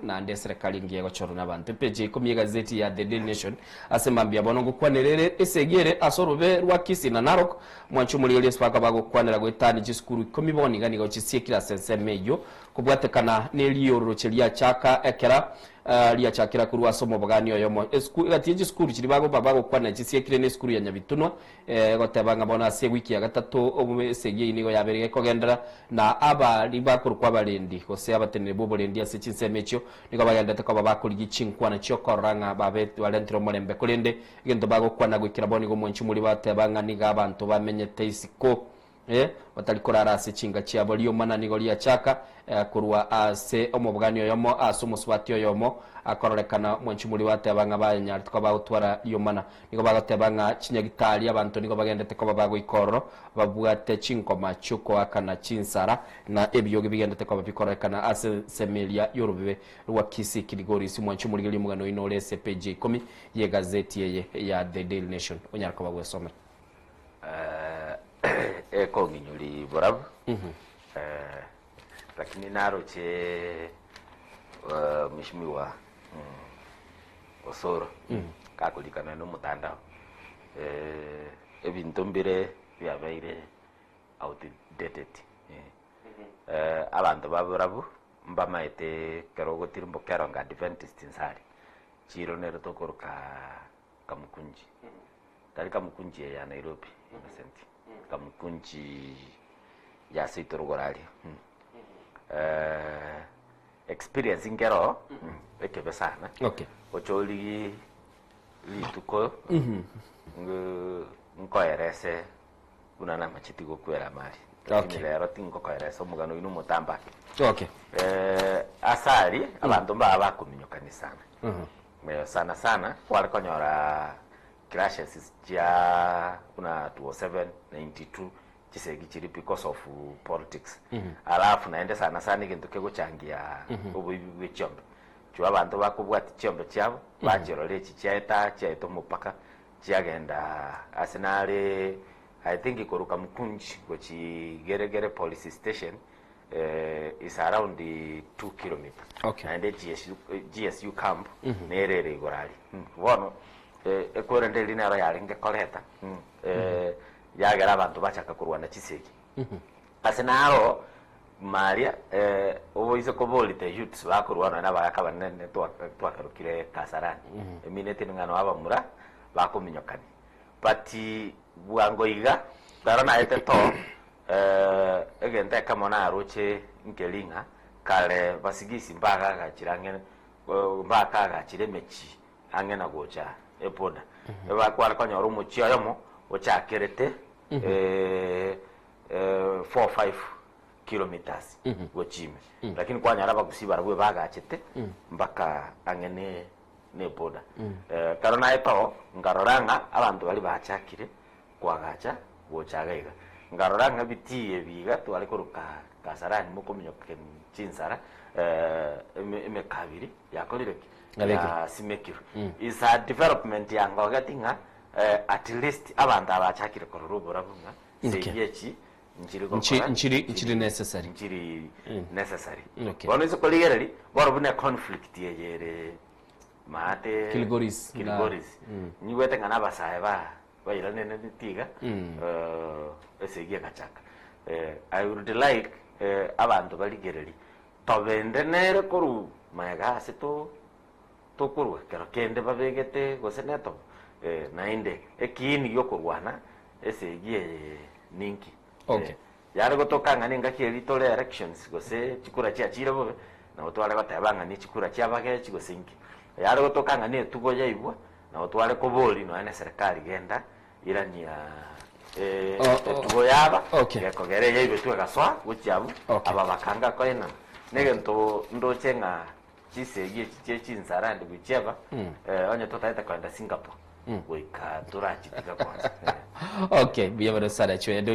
naende eserekari engiya egochorwa nabanto. Epeji ya ikomi y'egazeti ya The Daily Nation ase mambia bono ngokwanera ere esegi ere ase orobe rwa Kisii na Narok. Mwanche omorigereria ase bakaba bagokwanera goetania chisukuru ikomi bono iga nigo chisiekire ase ensemo eyio kobwatekana neriororoche riachaka ekera riachakera korwa ase omobogani oyomo. Esuku egati ye chisukuru chiria bagoba bagokwanera chisiekire nesukuru ya Nyabitunwa Egoteba ng'a bono ase ewiki ya gatato esegi eyio nigo yabeire gekogenderera, na abaria bakorokwa abarendi, gose abateneneri b'oborendi ase chinsemo echio, nigo bagenderete koba bakorigia chinkwana chi'okorora ng'a babe barentire omorembe. Korende egento bagokwana goikera bono nigo omwanchi omoria bateba ng'a nigo abanto bamenyete isiko, ee, batari korara ase chinka chiabo. Riomana nigo riachaka korwa ase omobogani oyomo ase omosubati oyomo akororekana omwanchi omoria bateba ng'a bayanyarete koba bagotwara riomana. Nigo bagoteba ng'a chinyagitari abanto nigo bagendete koba bagoika ororo, babwate chinkoma chi'okoakana chinsara, na ebiogi bigendete koba bikororekana ase ensemo eria y'orobebe rwa Kisii Kilgoris. Mwanche omorigererie omogano oino ore ase epeji ya ikomi y'egazeti eye ya The Daily Nation onyare koba gwesomera. Ekong'inyori borabu, lakini naroche mheshimiwa Osoro gakorikana nomotandao, ebinto mbire biabeire outdated, abanto ba borabu mbamaete ekero ogotirimboka erongo Adventist inse aria, chiro nere tokoroka Kamukunji, tari Kamukunji eye ya Nairobi Innocent, Kamukunji ya seito rogoro aria Experience nkero ekebe sana Okay. oche origie rituko ngu- nkoerese buna namacheti gokwera amari lakini Okay. rero tingokoeresa omogano oino omotambe ake Okay. Eh, ase aria abanto mbaba bakominyokani sana Eh, sana sana kware konyora clashes chia buna 207 92 chisegi chiria because of politics alafu naende sana sana egento kegochangia oboibi bwe chiombe chwo abanto bakobwatia chiombe chiabo bachirora echi chiaeta chiaeta omopaka chiagenda ase nare I think korwa Kamukunji gochi Geregere police station is around 2 kilometer Okay. naende GSU, GSU camp nere ere igoro aria bono ekwerende eria nero yarenge koreta Yagera abanto bachaka korwana chisegi. Ase naro maria oboise koboria the youths bakorwa nonya nabagaka abanene twakerokire Kasarani, emineti ng'a noo abamura bakominyokania. But bwango iga ekero naete too egento ekemo naroche nkeri ng'a kare basigisi mbagagachire ang'e mbakagachire emechie ang'e na gocha eboda, ebakware konyora omochie oyomo ochakerete 4 5 kilometers gochia ime, lakini kwanyora abagusii barabwo ebagachete mpaka ang'e ne ne eboda. Ekero naete oo, nkarora ng'a abanto baria bachakire koagacha gocha iga iga, nkarora ng'a ebitii ebi iga tware koroka Kasarani mokominyoka chinsara emekabiri yakorire ki? Yabekirwe. Yasimekirwe. Is a development yangogeti ng'a at least abanto aba bachakire korora oborabu ng'a Okay. segi echi nchiri Nchi- gokora nchiri- nchiri necessary. nchiri necessary. Okay. Bono inse korigereria bono buna econflict eye ere maate Kilgoris na- Kilgoris. Nyigwete ng'a na abasae ba bairaneretie iga esegi egachaka. I would like abanto barigererie tobende nere korwa magega ase to tokorwa ekero kende babegete gose netobo naende ekiini giokorwana esegi eye ninki? Okay. Yare gotoka ng'a nengaki eria tore elections gose chikura chiachire bobe, nabo tware goteba ng'a ne chikura chiabagechi gose inki. Yare gotoka ng'a netugo yaibwa, nabo tware koboria nonya ne serikali genda irania Oh, oh, etugo yaba, okay. gekogera eyaibetwe egasoa gochia abwo, Okay. aba bakanga koenana. Negento ndoche ng'a chisegi echi chie chinsara and whichever, onye totagete kogenda Singapore, goika torachitiga kwanza. Okay, mbuya mono sana Chwaya. Ndoche.